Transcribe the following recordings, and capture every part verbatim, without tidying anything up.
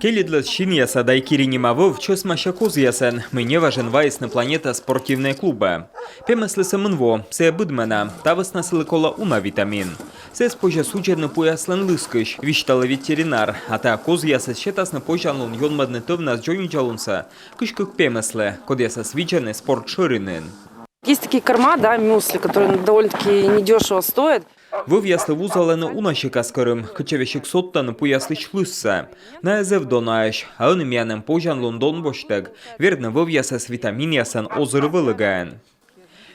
Келидлӧз синъяса «Дайкири» нима вӧв чӧсмасьӧ козъясӧн, мый неважӧн вайисны «Планета» спортивнӧй клубӧ. Пемӧслы сӧмын во, сійӧ быдмӧ на, та вӧсна сылы колӧ уна витамин. Сійӧс позьӧ судзӧдны пуяслӧн лыскысь, висьталӧ ветеринар. А та козъясӧс сетасны позянлун ёнмӧдны тӧвнас дзоньвидзалунсӧ кызь кык пемӧслы, кодъясӧс видзӧны спорт шӧринын. Есть такие корма, да, мюсли, которые довольно-таки недешево стоят. Вӧвъяслы вузалӧны уна сикас кӧрым, кытчӧ весиг содтӧны пуяслысь лызсӧ. Найӧ зэв донаӧсь, а ӧні миян эм позянлун дон босьттӧг вердны вӧвъясӧс витаминъясӧн озыр вӧлӧгаӧн.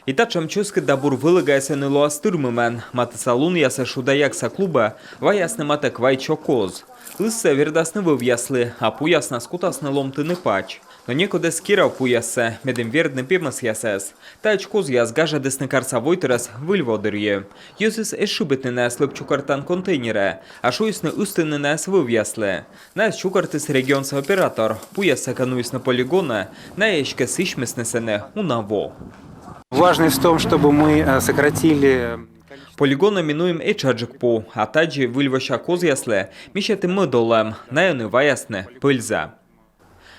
И татшӧм чӧскыд да бур вӧлӧгаяс ӧні лоас тырмымӧн. Матысса лунъясӧ «Шуда-ягса» клубӧ ваясны матӧ квайтсё коз. Лызсӧ вердасны вӧвъяслы, а пуяснас кутасны ломтыны пач. Но некод эз керав пуяссӧ, медым вердны пемӧсъясӧс. Таӧдз козъяс гажӧдісны карса войтырӧс Выль во дырйи. Йӧзыс эз шыбитны найӧс лӧп чукӧртан контейнерӧ, а шуисны ыстыны найӧс вӧвъяслы. Найӧс чукӧртіс регионса оператор. Пуяссӧ кӧ нуисны полигонӧ, найӧ эськӧ сісьмисны сэні уна во. Важность в том, чтобы мы э, сократили Полигонӧ ми нуим этшаджык пу, а тадзи выль вося козъяслы ми сетім мӧд олӧм, найӧ ӧні ваясны пӧльза.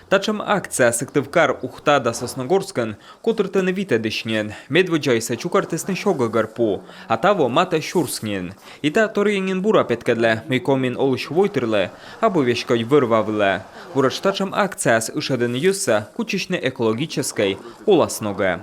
Татшӧм акция Сыктывкар, Ухта да Сосногорскын котыртӧны витӧдысь нин. Медводдзаыссӧ чукӧртісны сё гӧгӧр пу, а таво матӧ сюрс нин. И та торйӧн нин бура петкӧдлӧ, мый Комиын олысь войтырлы абу веськодь вӧр-ва вылӧ. Буретш татшӧм акцияяс ышӧдӧны йӧзсӧ кутчысьны экологическӧй оласногӧ.